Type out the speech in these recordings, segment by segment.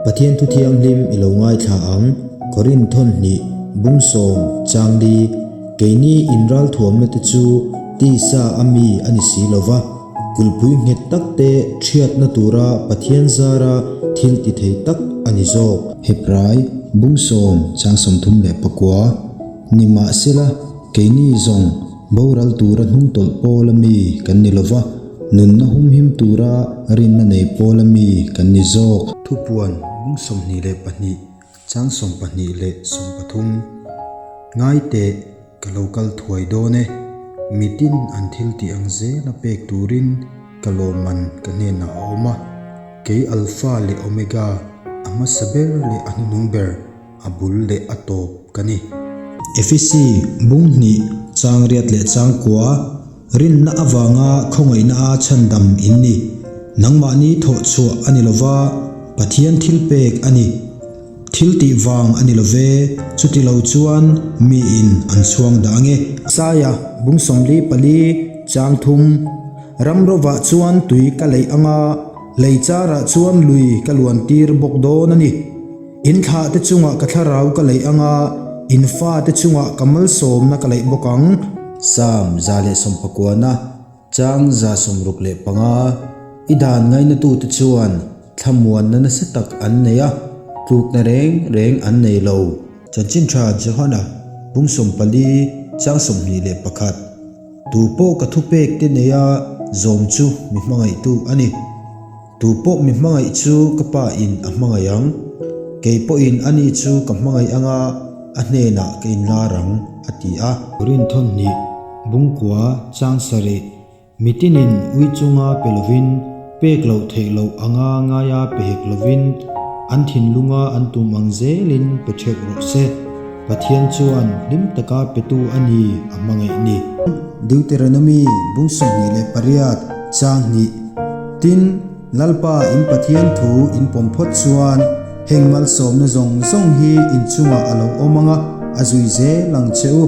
Pathian thu thianghlim i lo ngaithla ang, Korin thawn hnih, bung sawm, chang li, keini inralthuamna te chu tisa a mi a ni si lo va, kulhpui nghet tak te ṭhiatna tura Pathian zara thil ti thei tak a ni zawk. Hebrai, bung sawm, chang 34, Nimahsela, keini zawng boral tura hnungtawlh pawl a mi kan ni lo va, nunna humhim tura rinna nei pawl a mi kan ni zawk. Thupuan bung 22, chang 12 leh 13, Ngai teh, ka lo kal thuai dawn e, mitin an thil tih ang zela pek turin ka lawmman ka hnenah a awm a, kei Alpha leh Omega, a hmasa ber leh a hnuhnung ber, a bul leh a tawp ka ni. Efesi bung hnih chang riat leh chang kua, rinna avanga khawngaihna a chhandam in ni. Nangmahni thawh chhuah a ni lova, Pathian thil pek a ni. Thil tih vang a ni love, chuti lo chuan miin an chhuang dah ange. Saia bung 44 chang thum, Ram rovah chuan tui ka leih anga, lei charah chuan lui ka luan tir bawk dawn a ni. In thlah te chungah ka thlarau ka leih anga, in fa te chungah ka malsawmna ka leih bawk ang. Sam 119, chang 165, I dan ngainatute chuan thlamuanna nasa tak an nei a, tlukna reng reng an nei lo. Chanchin tha Johana bung 14, chang 21, Tu pawh ka thupek te neia zawm chu mi hmangaihtu a ni. Tu pawh mi hmangaih chu ka Pa in a hmangaih ang. Kei pawhin ani chu ka hmangaih anga a hnenah ka inlar ang, a ti a. Rinthawnh hnih, Bungkua, chang sarih, mitinin ui chunga pe lovin, pek loh theih loh anga ngaia pe hek lovin, an thinlunga an tum ang zelin pe theuh rawh se. Pathian chuan hlim taka petu a ni a hmangaih ni. Deuteronomy bung 28 chang hnih, Tin, Lalpa in Pathian thu in pawm phawt chuan heng malsawmna zawng zawng hi in chungah a lo awm anga a zui zel ang che u.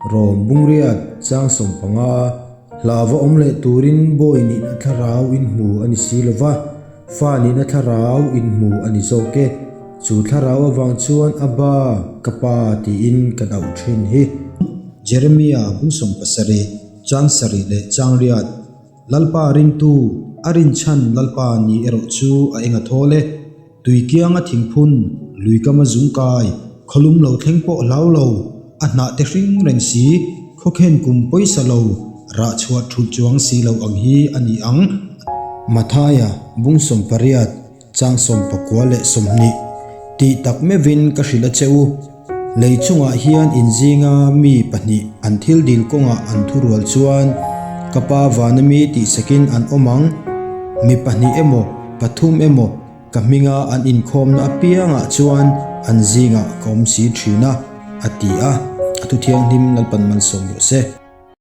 Rom bungriat chang 15, Hla va awm leh turin bawi nihna thlarau in hmu a ni si lova, Fa nihna thlarau in hmu a ni zawk e. Chu thlarau avang chuan Abba, ka pa tiin kan auh thin hi. Jeremia bung 70, chang sarih leh chang riat, Lalpa ringtu, a rinchhan Lalpa ni erawh chu a eng a thawl e. Tui kianga thingphun, lui kama zungkai, khawlum lo thleng pawh hlau lo, a hnah te hring reng si, khawkhen kum pawisa lo, rah chhuah thulh chuang si lo ang hi a ni ang. Mathaia, bung 18, chang 19 leh 20, tih tak meuhin ka hrilh a che u. Lei chungah hian inzinga mi pahnih an thil dil kawngah an thurual chuan ka pa vana mi tihsakin an awm ang. Mi pahnih emaw, pathum emaw ka hminga an inkhawmna apiangah chuan an zingah ka awm si thin a, a ti a. A thu thianghlim Lalpan malsawm rawh se.